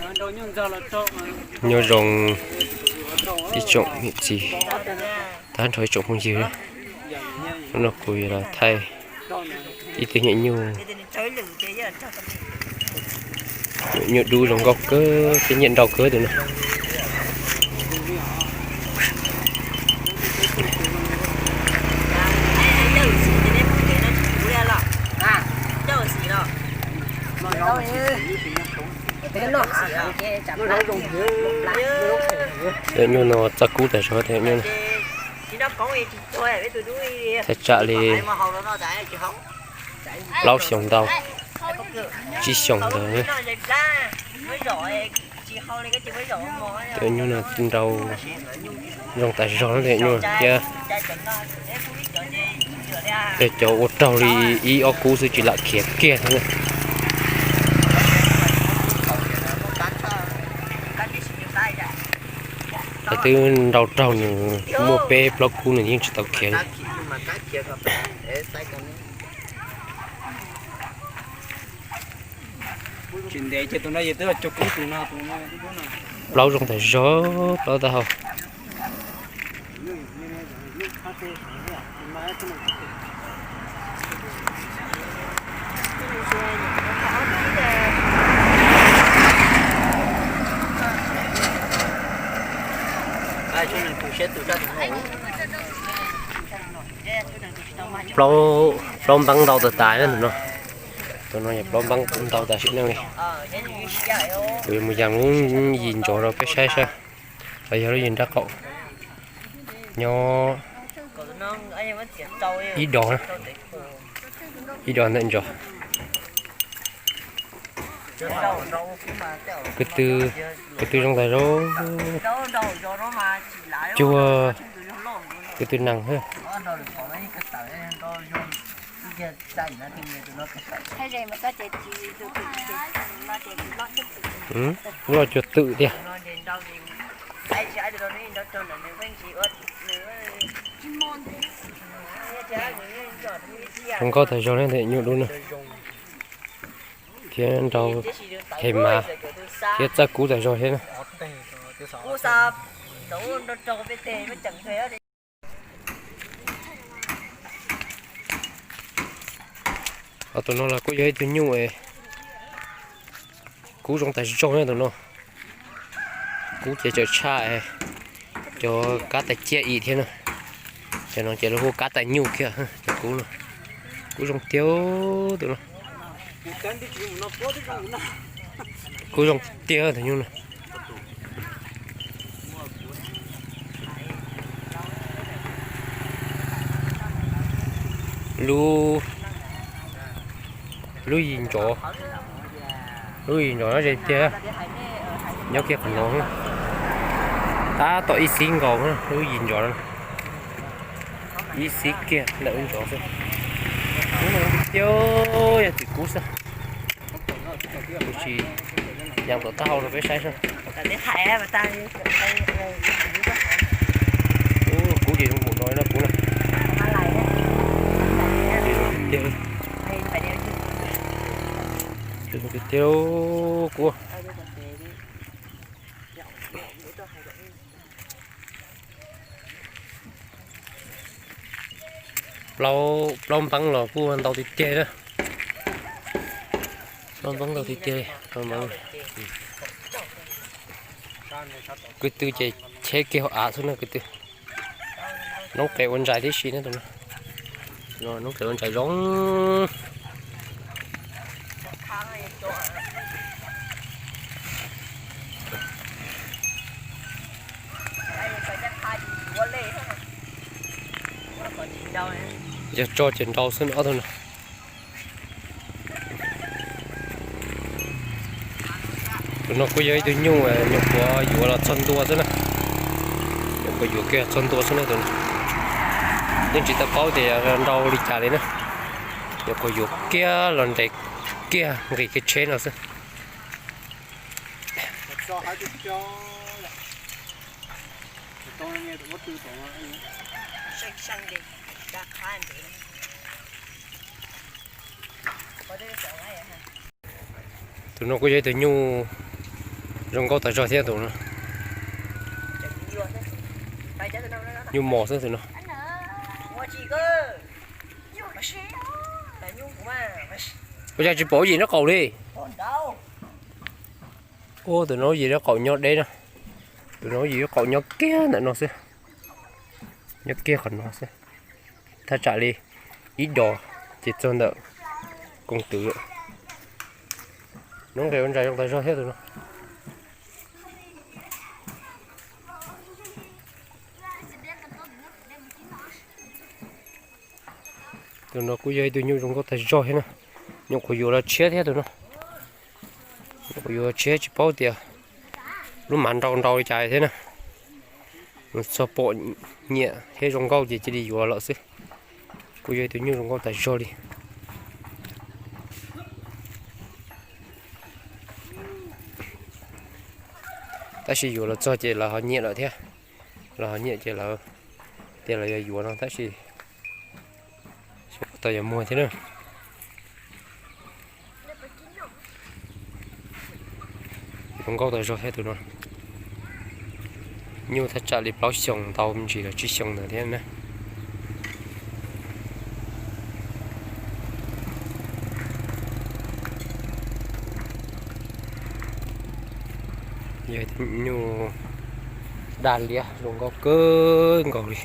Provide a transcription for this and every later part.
Nyob zoo ib tsoom niam txiv, tag nrho ib tsoom phooj ywg, hnub no kuv yuav los thaij ib tug nyuam nyuj, nyuam nyuj dub zoo nkauj kawg thiab nyiam nrau kawg tus no. Tus nyuj no txaj kub tas zog, tus nyuj no txhais tsam li plaub xyoos ntau, tsib xyoos ntawd. Tus nyuj no nrau zoo tas zog na, tus nyuj thiab. Yog cov ua raug li ib ob kub xwb tsis lam khiav kiag thiab na. Lawv twb nrau raug nws muaj peb plaub kub nws yeej tsis tau khiav li. Plaub zoo tas zog, plaub taub hau. Plaub, plaub npeeb ntau tas tas na tus no. Tus no yog plaub npeeb ntau tas sim neej li. Kuv yuav mus yas lub yim ntsov rau peb saib saib, los yog lub yim nrab qaum. Nyob ib dos, ib dos ntawm ntsov. Ko tw, ko tw zoo tas zog. Cuag ko tw nees. Loj cuag twm tiag. Zoo nkauj tas zog ne, tus nyuj dub no. Thiab nrau qe mas, thiab txaj kub tas zog thiab na. Tus no los kuj yog ib tug nyuj kub zoo tas zog na tus no. Kub ces tseem tshaj cov kab tais ciaj ib yam thiab na. Cov no ces lawv hu kab tais nyuj kiag, cov kub no. Kub zoo tiag tus no. Kub zoo tiag tus nyuj no. Lub, lub yim ntsov, lub yim ntsov no ze tiag. Nyob kiag qhov no, tab tom ib xib nkaus lub yim ntsov no. Ib xib kiag ntawm lub ntsov xwb. Kub no tiag, yog tim kub xwb. Kuv tsis yam tom taub hau rau peb saib xwb. Kub ces zoo npaum no no kub na. Tiag, tiag kub. Plaub, plaub npeeb los kuj ntau tiag tiag na. Plaub npeeb ntau tiag tiag, plaub npeeb. Kwv tw ces cheb kiag hauv av xwb na kwv tw. Noob qes ua ntsais tib si na tus no. Noob qes ua ntsais zoo. Yog tso ces nrau xwb no ob tug no. Tus no kuj yog ib tug nyuj nyuam qhuav yuav los txog ntua xwb na. Nyuam qhuav yuav kiag txog ntua xwb na tus no. Yeej tsis tau paub tias nrau li cas li na. Nyuam qhuav yuav kiag los nres kiag nqis kiag tsheb no xwb. Tus no kuj yog ib tug nyuj Zoo nkauj tas zog thiab tus no. Nyuj mos xwb tus no. Ua cas tsis pom yim lub qaum li? Ua tus no yim lub qaum nyob deb na. Tus no yim lub qaum nyob kiag ntawm no xwb. Nyob kiag qhov no xwb. Thaj tsam li ib dos ces txog ntawm koom twm. Nub nqes ua ntsa zoo tas zog thiab tus no. Tus no kuj yog ib tug nyuj zoo nkauj tas zog thiab na. Nyuam qhuav yuav los tshiab thiab tus no. Nyuam qhuav yuav los tshiab tsis paub tias lub mav nrau nrau li cas thiab na. Nws txog pom nyiam thiab zoo nkauj ces cia li yuav lawm xwb. Kuj yog ib tug nyuj zoo nkauj tas zog li. Tab sis yuav los txog ces lawv ho nyiam lawm thiab. Lawv ho nyiam ces lawv tias lawv yuav yuav no tab sis tau yuav muag thiab na. Zoo nkauj tas zog thiab tus no. Nyuj thaj tsam li plaub xyoos ntau me ntsis los tsib xyoos ntawd thiab na. Yog nyuj daj liab zoo nkauj kawg nkaus li.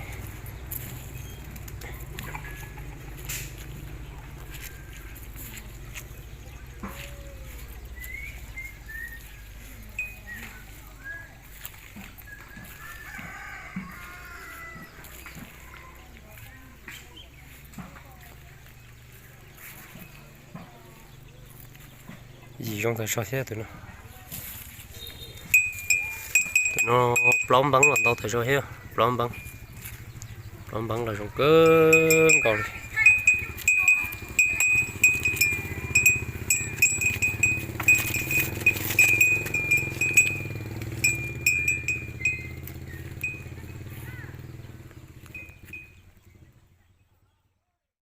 Yim zoo tas zog thiab tus no. Tus no plaub npeeb los ntau tas zog thiab, plaub npeeb. Plaub npeeb los zoo kawg nkaus li.